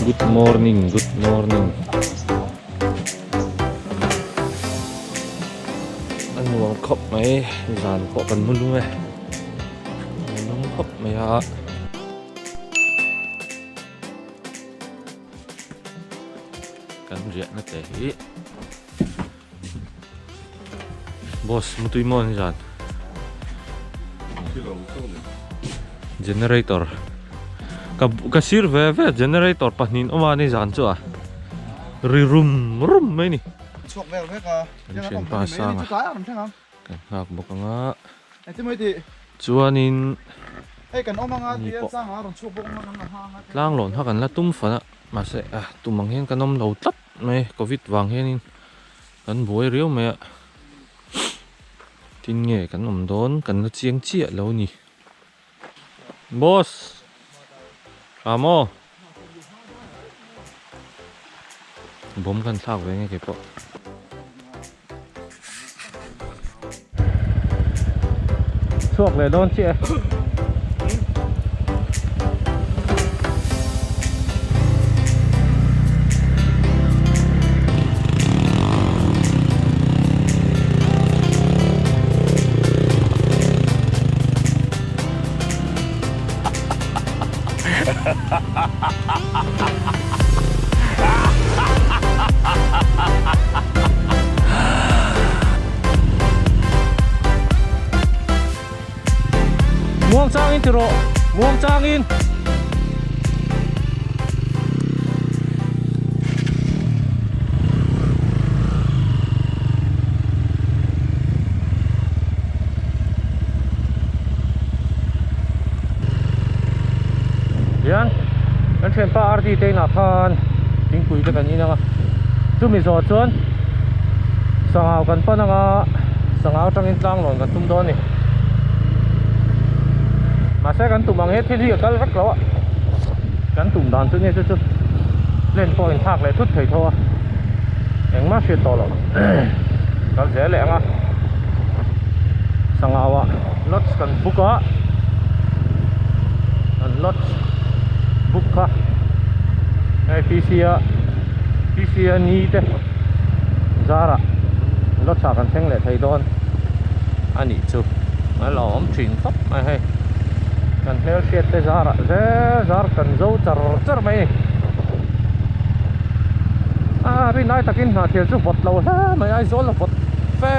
Good morning good morning a nuam khawp mai zan pawh kan mu lung e mu lung khawp mai a. Kan riahna te hi Boss mutui maw ni zan Generator ka ka sir ve ve generator pahnih an awm a ni zan chu a ri rum rum mai ni Chhuak vel vek a Kan thianpa sang a kan nghak bawk ang a Chuanin ni pawh tlang lawn kha kan la tum fan a mahse ah tum ang hian kan awm lo tlat mai covid vang hianin kan buai riau mai a tin nge kan awm dawn kan la chiang chiah lo a ni boss ah maw bawm kan thlak ve nge keipawh. Chhuak leh dawn chiah e. Muang changin ti rawh muang changin. Hian kan thianpa RD te inah khan thingpui te kan in ang a chumi zawh chuan sangau kan pan ang a sangau atangin tlang lawn kan tum dawn a ni mahse kan tum ang he thil hi a kal vek lo a kan tum dan chu nia chu chu plan pawh inthlak leh thut thei tho a engmah hriat tawh loh kal zel leh ang a sangau ah lodge kan book a an lodge book kha hei P C a P C a ni te zarah lodge ah kan thleng leh thei dawn a nih chu a lo awm thin khawp mai hei kan hmelhriat te zarah zel zar kan zo char char mai a ni a rinai takin hnahthial chu vawt lo hle mai Aizawl a vawt fe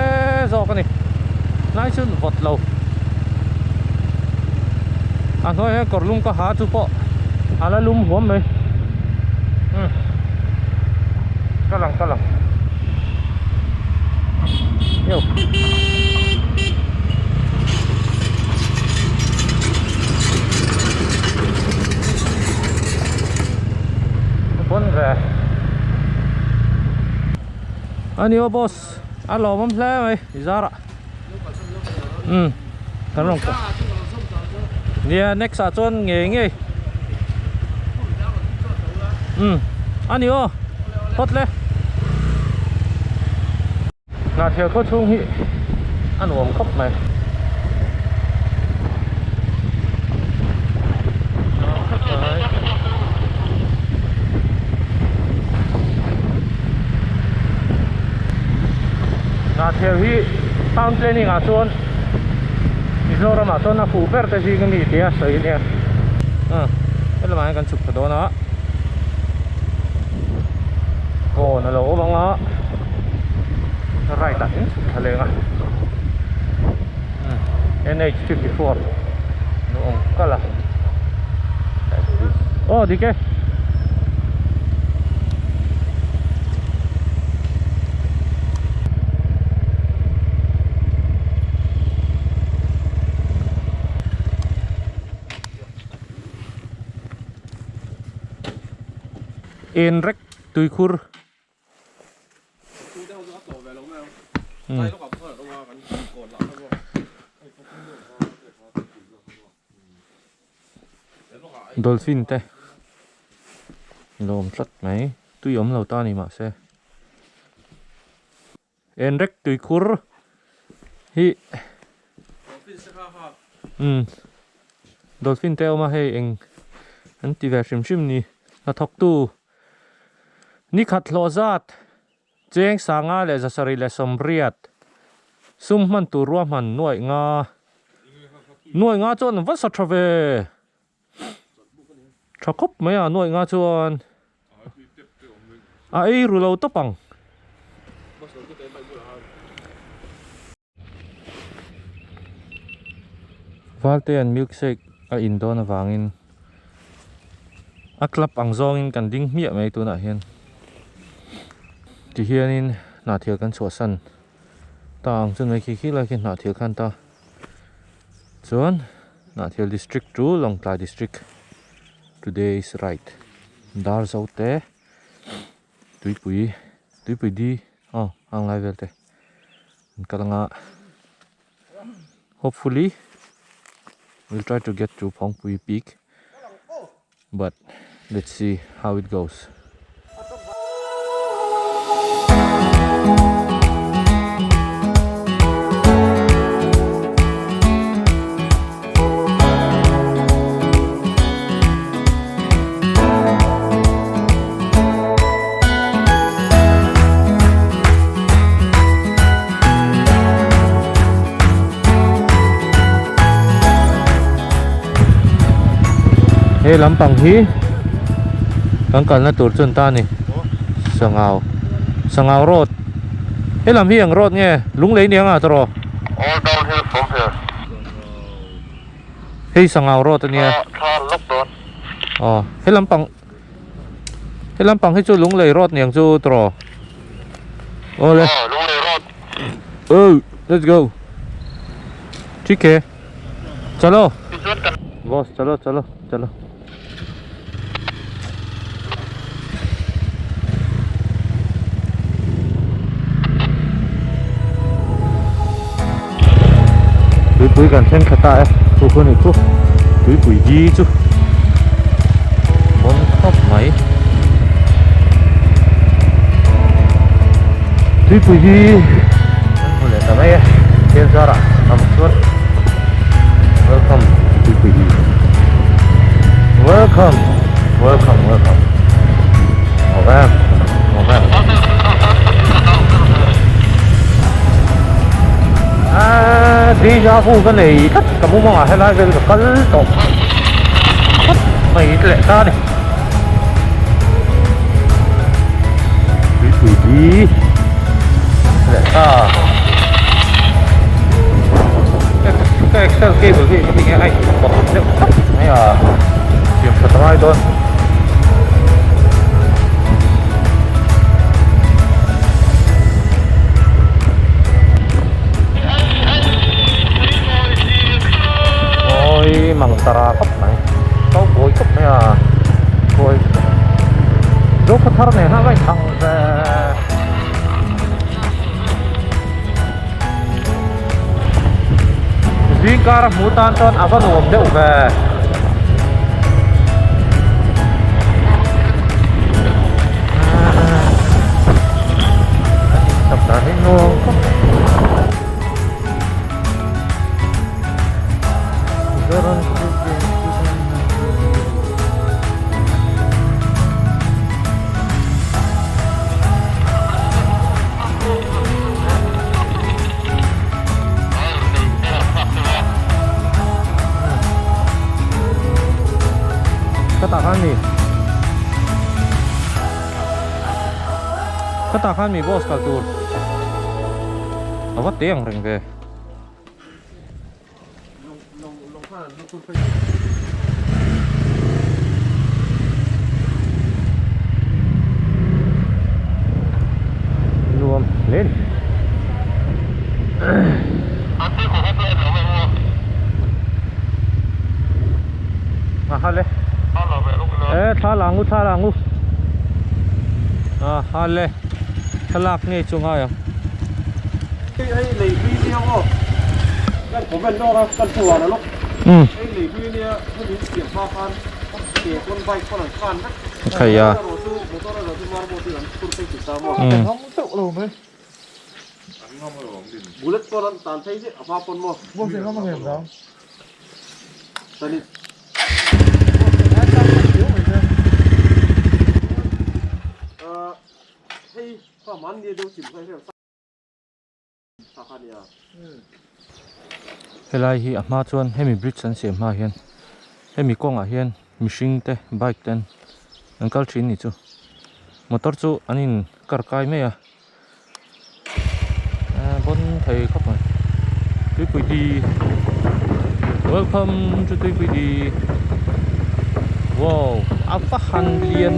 zawk a ni hnai chu vawt lo a hnuai hian kawr lum ka ha chu pawh a la lum huam mai umm ka lang ka lang yo bon ve a ni aw boss a lawmawm hle mai i zarah umm kan rawn kal nia next ah chuan ngei ngei umm a ni aw phawt le Hnahthel khaw chhung hi a nuam khawp mai. Hnahthel hi town planning ah chuan Mizoram ah chuan a fuh ber te zing ami tia sawi ania. Helamah hian kan chhuk thla dawn a. Kawn a lo awm ang a right ah in chhuk thla leng a NH 54 lo awm kalh a aw dik e. En rek tuikhur Dolphin te lo awm tlat mai tui awm lo ta a ni mahse En rek tuikhur hi umm dolphin te a awm a hei eng an ti ve hrim hrim ni. Hnathawktu nikhat hlawh zat cheng sanga leh zasarih leh sawmriat sum hman tur ruahman nuaih nga nuaih nga chuan an va sa tha ve tha khawp mai a nuaih nga chuan a ei ru lo tawp ang. Valtea'n milkshake a in dawn avangin a club ang zawngin kan ding hmiah mai tunah hian tihianin hnahthel kan chhuahsan ta ang chu mai khi khi lai khi hnahthel khan ta chuan hnahthel district chu Lawngtlai district today is right dar zo te tuipui tuipui di aw hang lai vel te. An kal anga hopefully we'll try to get to Phawngpui peak but let's see how it goes. He lampang hi kan kalna tur chu an ta a ni sangau sangau road he lam hi eng road nge lunglei ni anga tawh All downhill from here. Hei sangau road ania. Thla lawk dawn. Aw he lampang He lampang hi chu Lunglei road niang chu tawh. Awle. Aw Lunglei road. Oh, let's go. Thik e. Chalo. Tichuan kan. Boss, chalo chalo chalo. Tuipui kan thleng thla ta e chu khu ni chu tuipui di chu bawn khawp mai tuipui hi kan hmu leh ta mai e thil zarah tam chuan welcome tuipui di welcome welcome welcome ngawk em ngawk em Ah, deja vu ka nei tlat ka mumangah helai vel ka kal tawh phawt mai leh ta a ni tuipui hi leh ta ka excel cable hi heti nge a inbawk deuh tlat mai a siam that a ngai dawn. Mawi mang tara khawp mai cowboy khawp mai a kawi zofa thar nen a vai thang ve zingkar a hmu tan chuan a va nuam deuh ve. Ka tah khan mi Ka tah khan mi boss kal tur A va te ang reng ve. Nuam hle ni. A hale. E thla la ngu thla la ngu. A hale. Thlalak ngei chu ngai ang. Hei hei lei hlui nia aw kan comment lawk a kan pu an alawk hei lei hlui nia hemi in siam hma khan ke pawn bike pawn an khan vek Khai a erawh chu motor erawh chu marble tin an phur phei tih ta maw ngam teuh lo mai bullet pawn an tan phei chiah a hma pawn maw ngam ang em dang tani. Helai hi a hma chuan hemi bridge an siam hma hian hemi kawngah hian mihring te bike ten an kal thin ni chu motor chu an in kar kai mai a bon thei khawp mai tuipui di welcome to tuipui di wow a va han lian.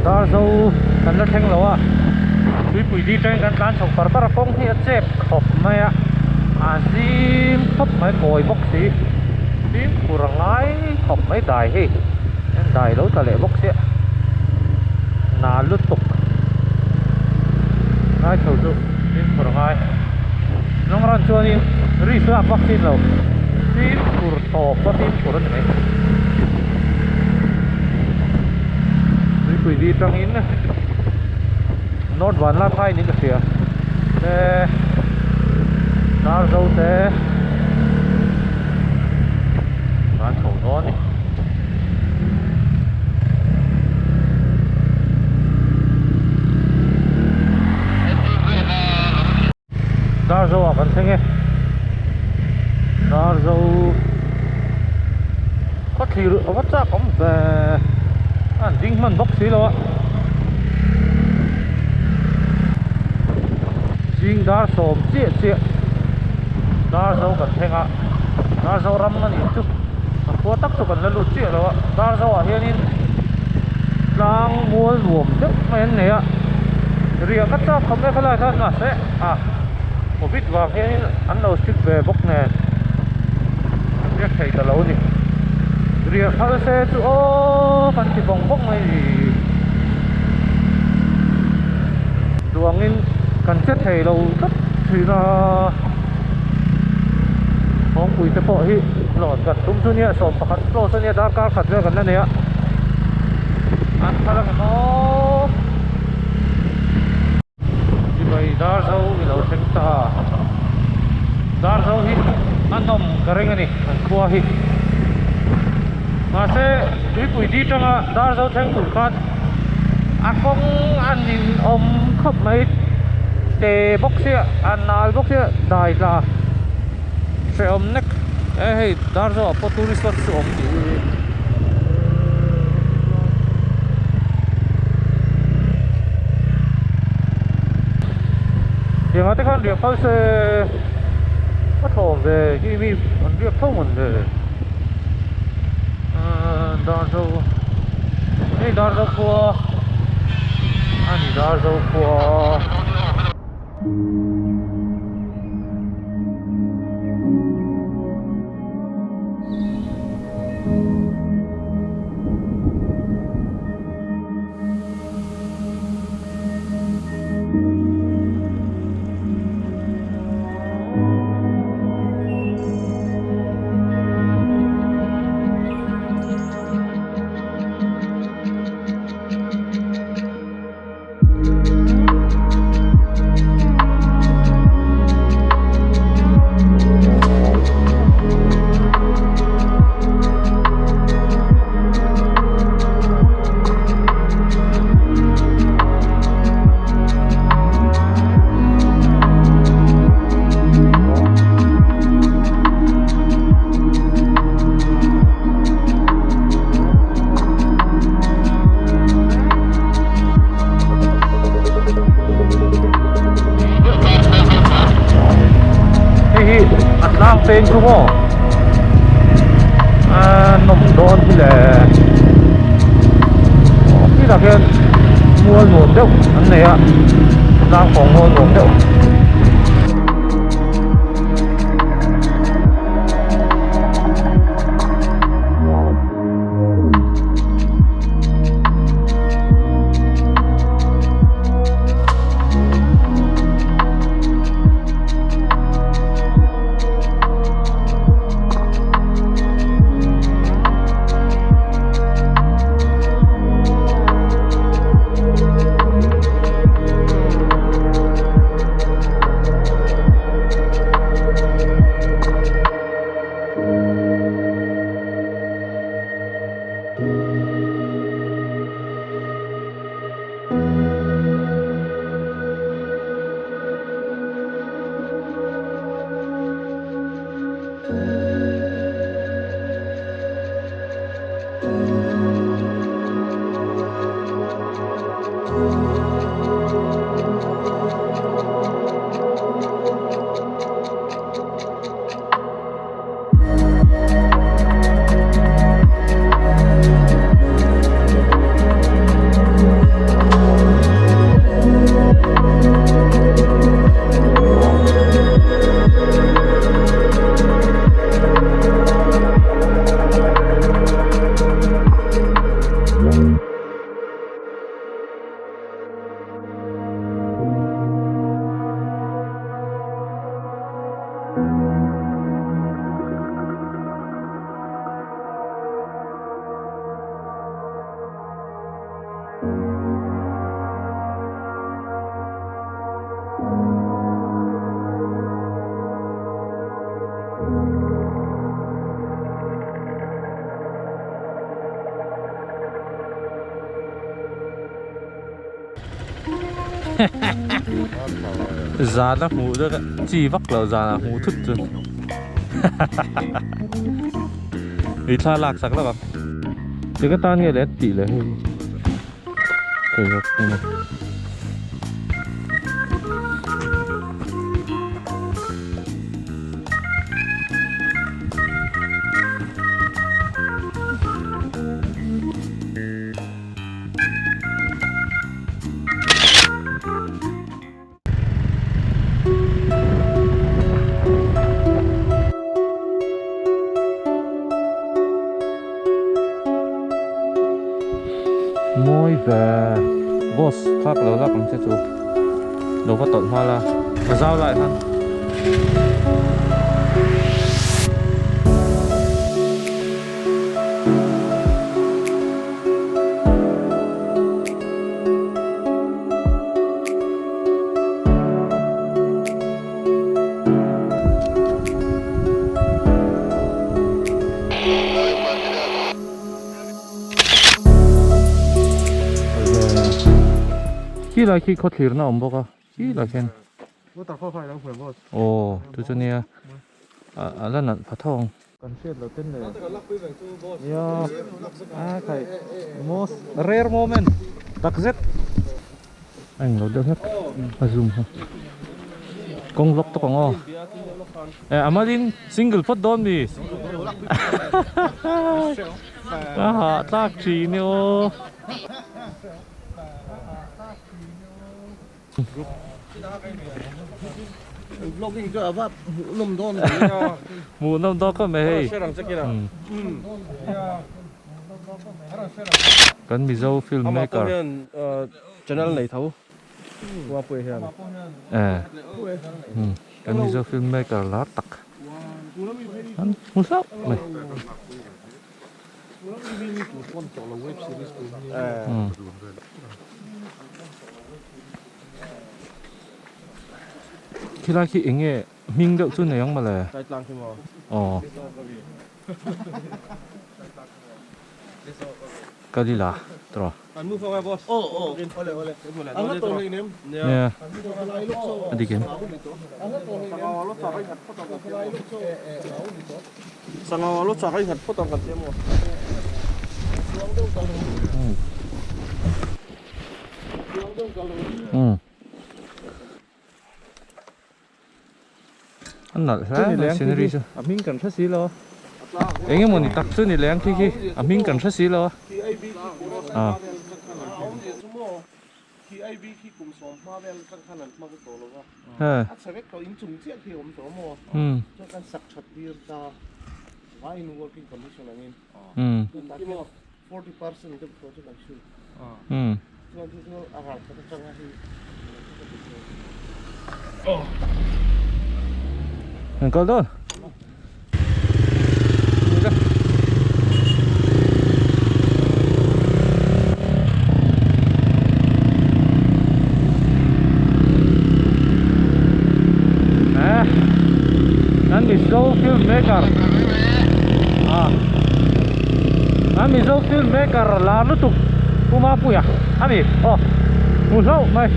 Darzo kan la thleng lo a tuipui di tangin kan tlan chho par par a kawng hi a chep khawp mai a a zim khawp mai kawi bawk si fimkhur a ngai khawp mai dai hei dai lo ta leh bawk sia na lutuk ngai chho chu fimkhur a ngai long run chuanin risk lak vak chin lo fimkhur tawp a fimkhur a ni mai tuipui di tangin north van lak aiin ka hria te darzo te an chho dawn a ni. Darzo ah kan thleng e Darzo khaw thlir a va chak awm ve a an ding hman bawk si lo a zing dar sawm chiah chiah Darzo kan thleng a Darzo ram a nih chu a khua tak chu kan la lut chiah lo a Darzo ah hianin tlang mual nuam deuh mai an nei a riah ka chak khawp mai khalai khan mahse a covid vang hianin an lo strict ve bawk nen an riak thei ta lo a ni riah phal se chu aw kan ti vawng vawng mai ni duangin kan che thei lo tlat thin a kawngpui te pawh hi lawn kan tum chu nia sawm pakhat close a nia darkar khat vel kan la nei a an phal ang em aw. Chibai Darzo i lo thleng ta Darzo hi a nawm ka ring a ni an khua hi mahse tuipui di tanga Darzo thleng tur khan a kawng a nin awm khawp mai te bawk sia a nal bawk sia dai tla hrehawm nek e hei Darzo ah pawh tourist lodge chu awm tih hi. Tiangah te khan riah phal se a thlawm ve hi mi an riak tho mawn ve ahh Darzo hei Darzo khua a ni Darzo khua. maw a nawm dawn hi le aw khilaiah khian mual nuam deuh an nei a tlang pawng mual nuam deuh. Zan a hmuh deuh a chi vak lo zan a hmuh thut chu i thla lak sak lawk ang ti ka tan nge le tih leh hei khawi zawk emaw. Mawi ve boss thak lo lak ang che chu lo va tawlh nghal a ka zau lai khan. Khilai khi khawthlirna a awm bawk a khilai khian aw chu chu nia a la nalh pha tho ang. Kan hriat loh ten le. Nia a khai most rare moment tak zet. A englo deuh hlek a zoom kha. Kawng vlog tawk ang aw. E a malin single phawt dawn mi. A hahthlak thin e aw. Vlogging chu ava hmuhnawm dawn ve a. Hmuhnawm dawn khawp mai hei. Kan Mizo film maker. Amah pawh hian channel nei tho Uapuia hian. Kan Mizo film maker lar tak. An hmu hlauh mai. Khilai khi eng nge hming deuh chu nei ang mawle? Aw. Kalila tawh. Nia. A dik em? A nalh hle mai scenery chu. A hming kan hre si lo a. Eng emaw ni tak chu ni leng khi khi a hming kan hre si lo a. Ah. Umm. Umm. Umm. Kan kal dawn. Eh, kan Mizo film maker. Ah. Kan Mizo film maker lar lutuk Pu Mapuia a ni. Aw. Hmu hlauh mai.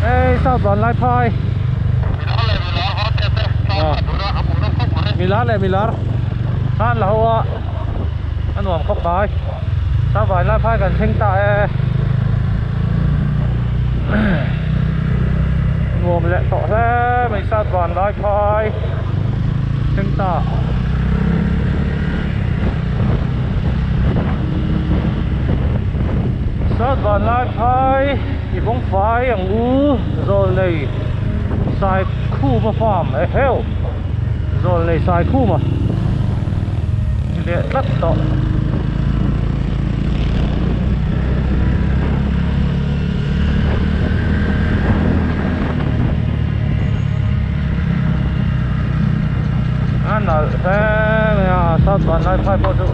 Hei South Vanlaiphai. Milar leh milar khan la ho a a nuam khawp mai South Vanlaiphai kan thleng ta e nuam leh tawh hle mai South Vanlaiphai thleng ta. South Vanlaiphai i bawng fai ang u Zawlnei Saikhuma farm e heu Zawlnei Saikhuma ti leh tlat tawh. A nalh hle mai a South Vanlaiphai pawh chu.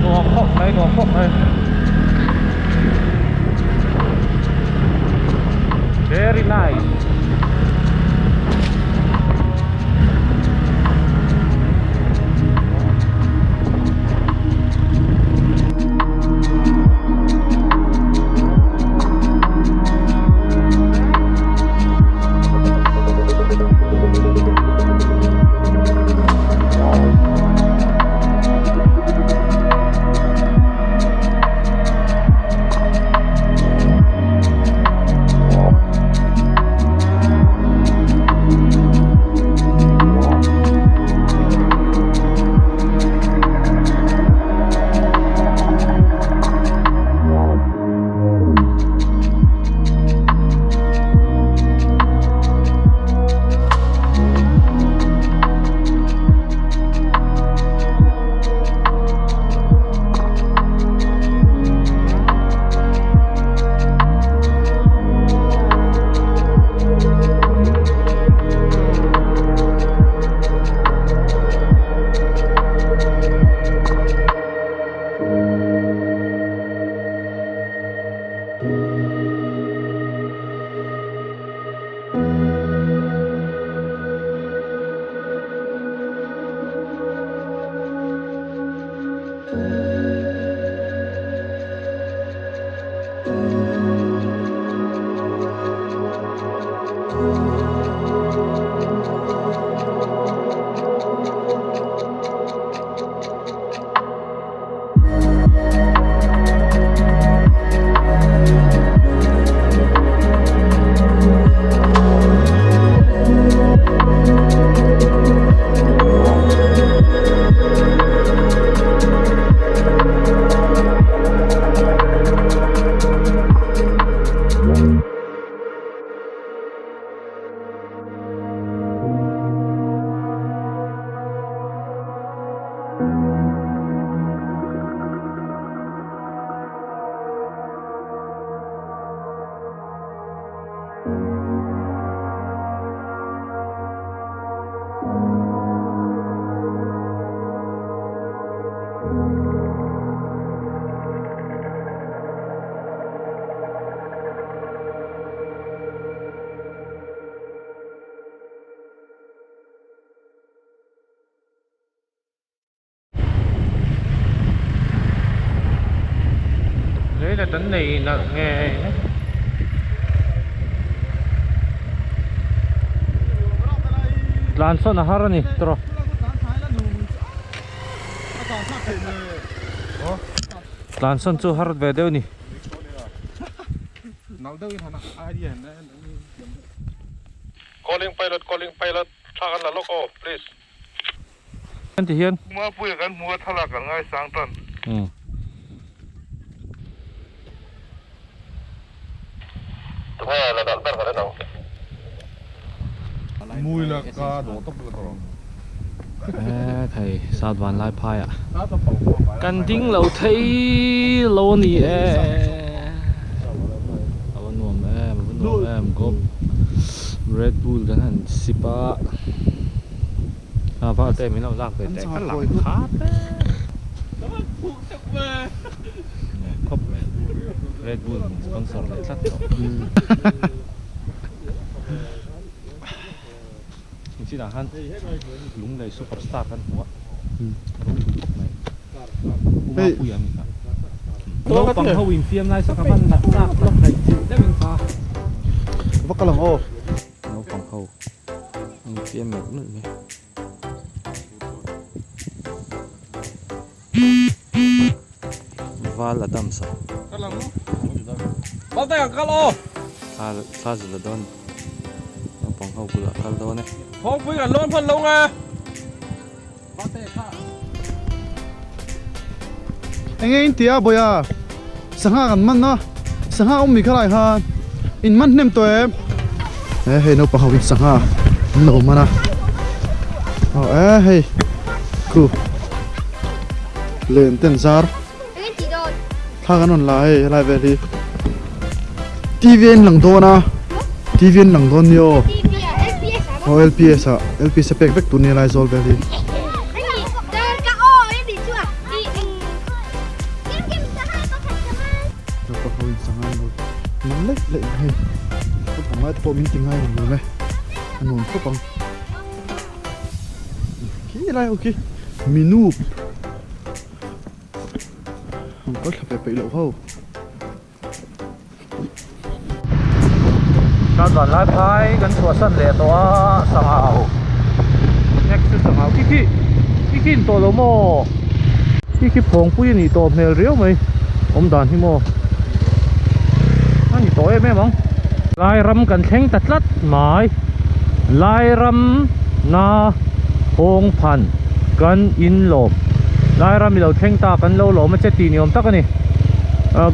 Nuam khawp mai nuam khawp mai Very nice Lei la tan nei nalh nge tlan sawn a har a ni tawrh tlan sawn chu har ve deuh a ni. Calling pilot calling pilot thla kan la lawk aw please. An ti hian. Mapuia kan hmu a thlalak kan ngaisang tan. Umm. Tunge la dalh ber ka rin ang. Mui la ka dawh tawp la tawh ang. E thei sat van lai phai ah kan ding lo thei lo a ni e a va nuam em a va nuam em gawp red bull kan han sip a a val te min lo lak ve teh ka lang khat e khawp mai red bull min sponsor leh tlat tawh. Chinah khan Lunglei super star kan hmu a, a ropui khawp mai. Pu Mapuia mi kha. Naupang ho infiam lai saw ka van nat chak lawk daih chilh deuhin kha. Va kal ang aw. Naupang ho infiam melh melh mai. Val Adams a. Thla zila dawn naupang ho bulah kal dawn e. Thawngpui kan lawn hman lo nge. Enge in tia Bawia sangha kan man a sangha awm mi kha lai khan in man hnem tawh em e hei naupang ho in sangha an lo man a aw e hei khu len ten zar thla kan rawn la hei helai vel hi tv a in lang dawn a tv a in lang dawn nia aw aw lps ah lps a pek vek tur nia lai zawl vel hi. Naupang ho in sangha an lo man laih laih mai hei naupang lai te pawh min ti ngai reng lo e a nuam khawp ang khi lai ho khi minup an kal thla ve peih loh ho. Chuan vanlai phai kan chhuahsan leh tawh a sangau next chu sangau khi khi khi khi in tawh lo maw khi khi phawngpui a nih tawh hmel riau mai awm dan hi maw a ni tawh em em ang Lairam kan thleng ta tlat mai Lairam na phawngphan kan inlawm Lairam i lo thleng ta kan lo lawm a che tih ni awm tak a ni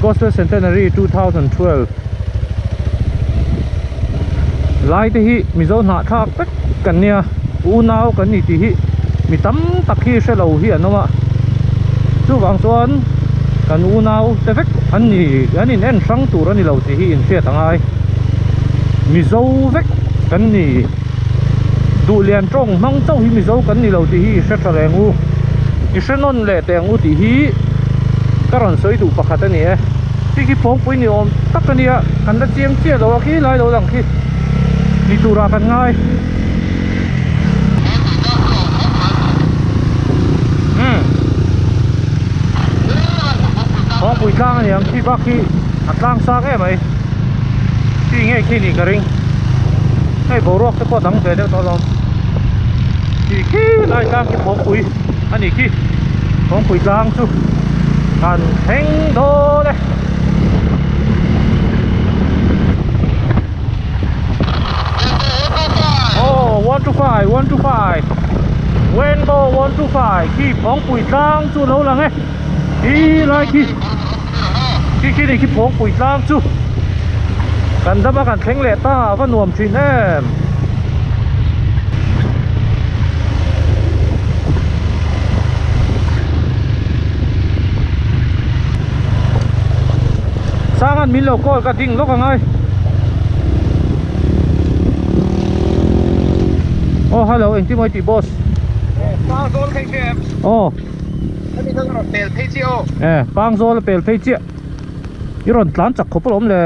Gospel Centenary 2012 Lai te hi Mizo hnah thlak vek kan nia unau kan ni tih hi mi tam tak hi hre lo hi an awm a chuvang chuan kan unau te vek an ni an in en hrang tur a ni lo tih hi inhriat a ngai Mizo vek kan ni duhlian tawng hmang chauh hi Mizo kan ni lo tih hi i hre tha reng u i hre nawn leh teh ang u tih hi ka rawn sawi duh pakhat a ni e khi khi phawngpui ni awm tak a nia kan la chiang chiah lo a khi lai lo lang khi ni turah kan ngai umm phawngpui tlang a ni ang khi bak khi a tlang sang em mai khi nge khi nih ka ring hei boruak te pawh dang ve deuh tawh alawm khi khi lai tlang khi phawngpui a ni khi phawngpui tlang chu kan thleng dawn e. Oh, 125, 125. Wenbo 125 khi phawngpui tlang chu lo lang e. Khi lai khi. Khi khi ni khi phawngpui tlang chu. Kan dam a kan thleng leh ta a va nuam thin em. Sangan min lo call ka ding lawk angai. Oh hello engtin mawi tih boss. Pangzawl phei chiah em? Oh. Hemi kha ka rawn pel phei chiah aw. Eh Pangzawl a pel phei chiah. I rawn tlan chak khawp alawm le.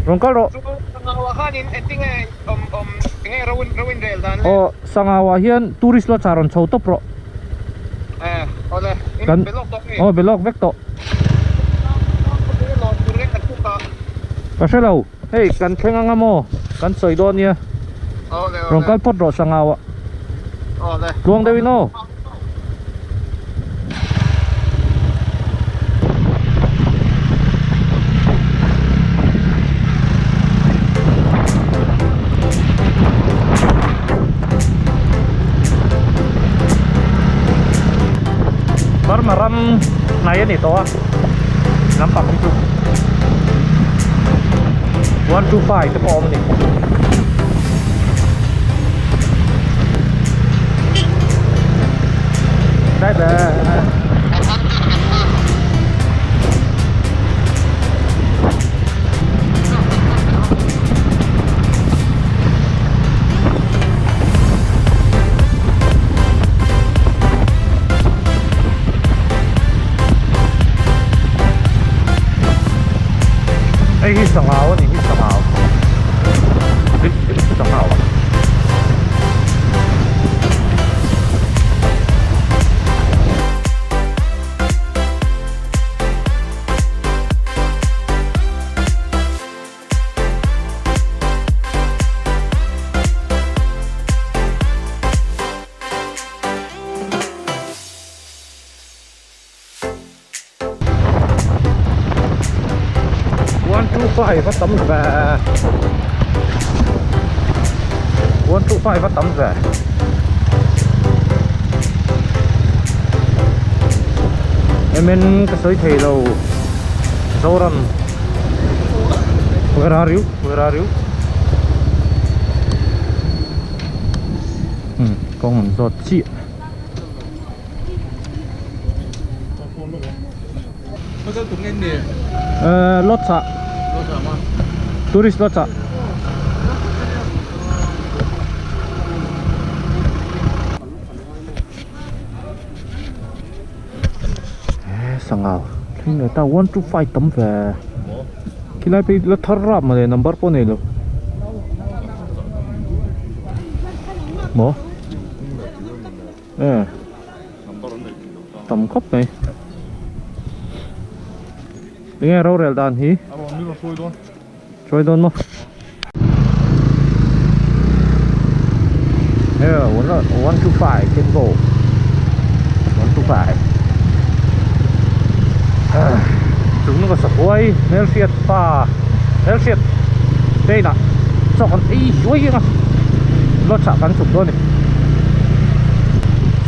Rawn kal rawh. Chu Sangau ah khanin engtinge awm awm enge ro ro in rel dan le? Aw Sangau ah hian tourist lodge ah rawn chho tawp rawh. Eh awle in be lawk tawh nge? Aw be lawk vek tawh. Ka hre lo hei kan thleng anga maw kan sawi dawn nia. Rawn kal phawt rawh Sangau ah. Tluang deuh in aw. Tlai a ni tawh a lampang hi chu 125 te pawh a awm a ni. Bye bye. Hei hi sangau a ni hi sangau sangau 125 a tam ve 125 a tam ve MN ka sawi thei lo Zoram Where are you? Where are you? Hmm, kawng an zawt chiah. Ờ, lót dạ. Tourist lót dạ. Sangau thleng leh ta 125 tam ve khilai phei la thar rap mawle number pawh nei lo maw e tam khawp mai enge rorel dan hi hruai dawn maw here 125 can go 125 chúng nó có sập quay nếu siết pa nếu siết đây là cho con ấy suối kia nó chả cắn chụp luôn này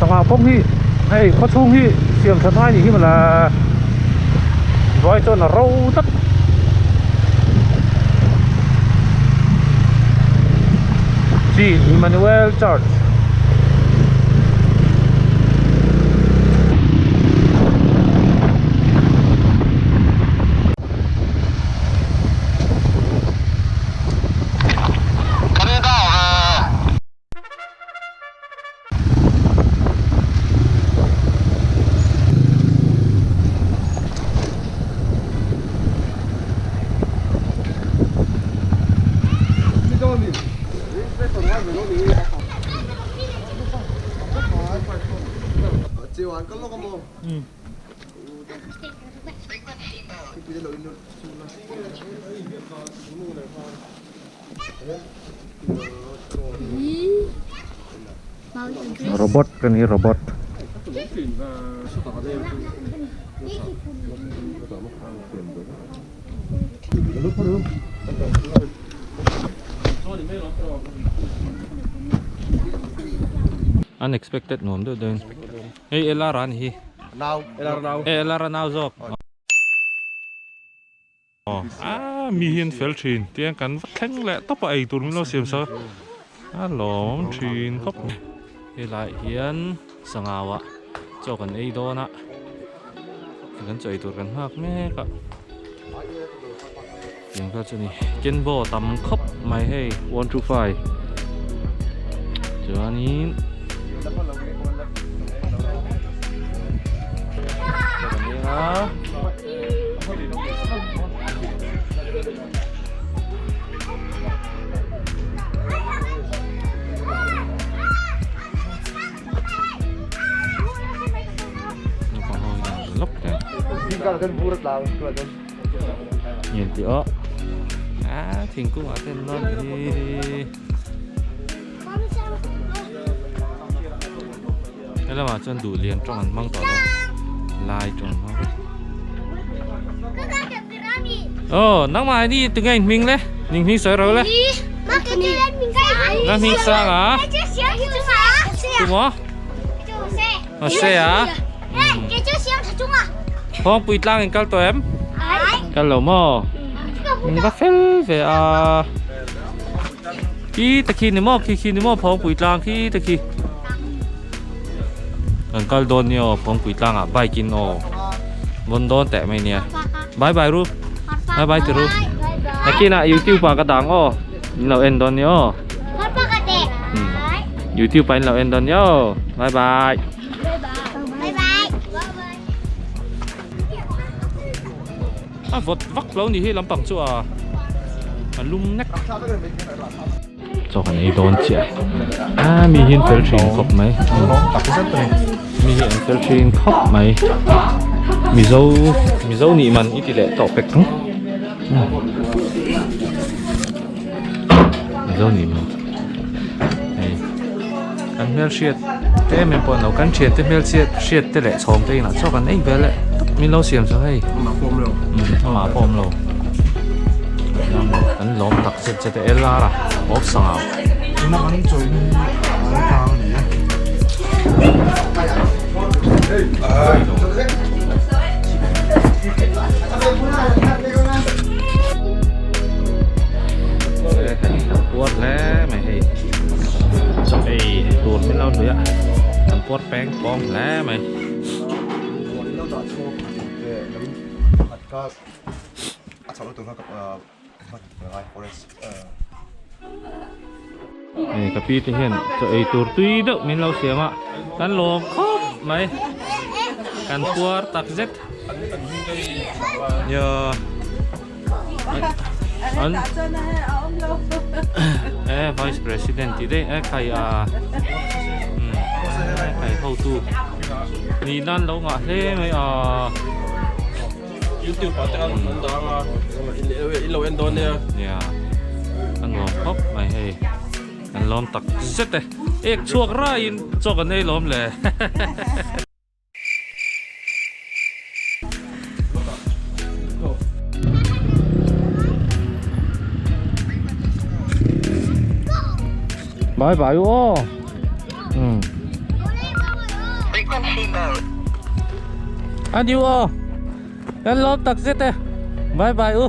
sangau kawng hi hei khaw chhung hi siam tha ngai ni hi mawla vai chuan a ro tlat Chi Emmanuel Church. Robot ka ni robot. Unexpected nuam deuh deuhin. Hei LR a ni hi. Nau. LR nau. Eh LR a nau zawk. A mi hi an fel thin tiang kan va thleng leh tawp a ei tur min lo siam sak a lawm thin khawp mai. Helaiah hian sangau ah chaw kan ei dawn a kan chaw ei tur kan nghak mek a tiang vel chu a ni kenbo tam khawp mai hei 125 chuanin chaw kan ei ang a. Nhìn tỉ ớ À, thingkung ah te an lawn hi He lamah chuan duh lian tawng an hmang tawh lo lai tawng an hmang vek. Aw nangmah ni tunge in hming le ning hming sawi ro le na hming sang a tu maw a se a. Phawngpui tlang in kal tawh em? Kal lo maw? Va fel ve a. Khi ta khi ni maw? Khi khi ni maw Phawngpui tlang khi ta khi. Kan kal dawn nia aw Phawngpui tlangah bike in aw. Vawn dawn teh mai nia. Bye bye ru. Bye bye ti ru. Nakinah YouTube ah ka dang aw. In lo en dawn nia aw. YouTube ah in lo en dawn nia aw. Bye bye. A vawt vak lo ni hi lampang chu a a lum nek. Chaw kan ei dawn chiah a mi hi an fel thin khawp mai mi hi an fel thin khawp mai mizo mizo nih man i ti leh tawh pek ang mizo nih man hei kan hmelhriat te em em pawh an lo kan thian te hmelchhiat hriat te leh chhawm te inah chaw kan ei ve leh min lo siam chu hei amah pawh awm lo kan lawm tak zet zet e lar a awp sangau Puar hle mai hei chaw ei tur min lo hlui a kan puar peng pawng hle mai. Hei ka pi te hian chaw ei tur tui deuh min lo siam a kan lawm khawp mai kan puar tak zet nia. An eh vice president tih daih eh khai a khai hotu ni nan lo ngah hle mai a youtube ah te an dang a in lo en dawn nia nia a nuam khawp mai hei an lawm tak zet e ek chhuak raiin chaw kan ei lawm le. Bye bye u aw. Um. Adieu aw. Kan lawm tak zet e. Bye bye u.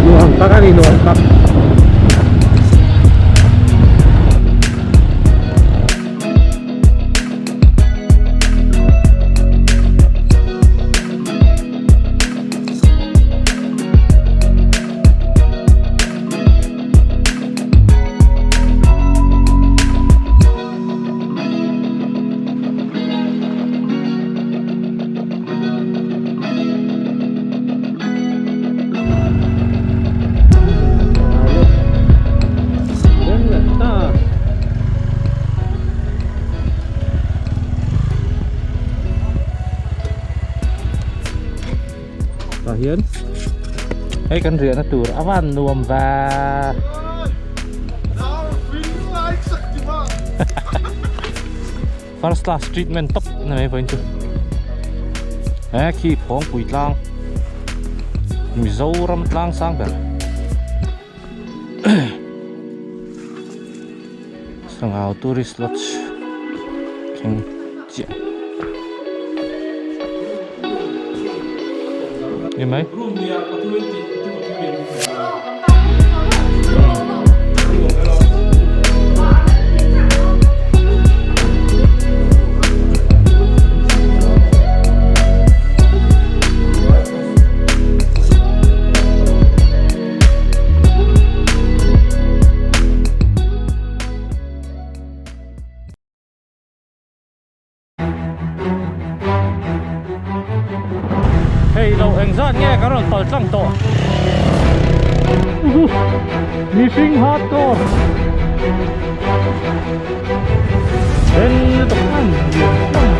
Nuam tak a ni nuam tak. Tah hian hei kan riahna tur a van nuam va. First class treatment top na mai vawiin chu. He khi Phawngpui tlang Mizoram tlang sang ber. Sangau Tourist Lodge thleng chiah. Ni mai. Hei lo engzat nge kan rawn pal tlang tawh mihring hardcore. Den lutuk.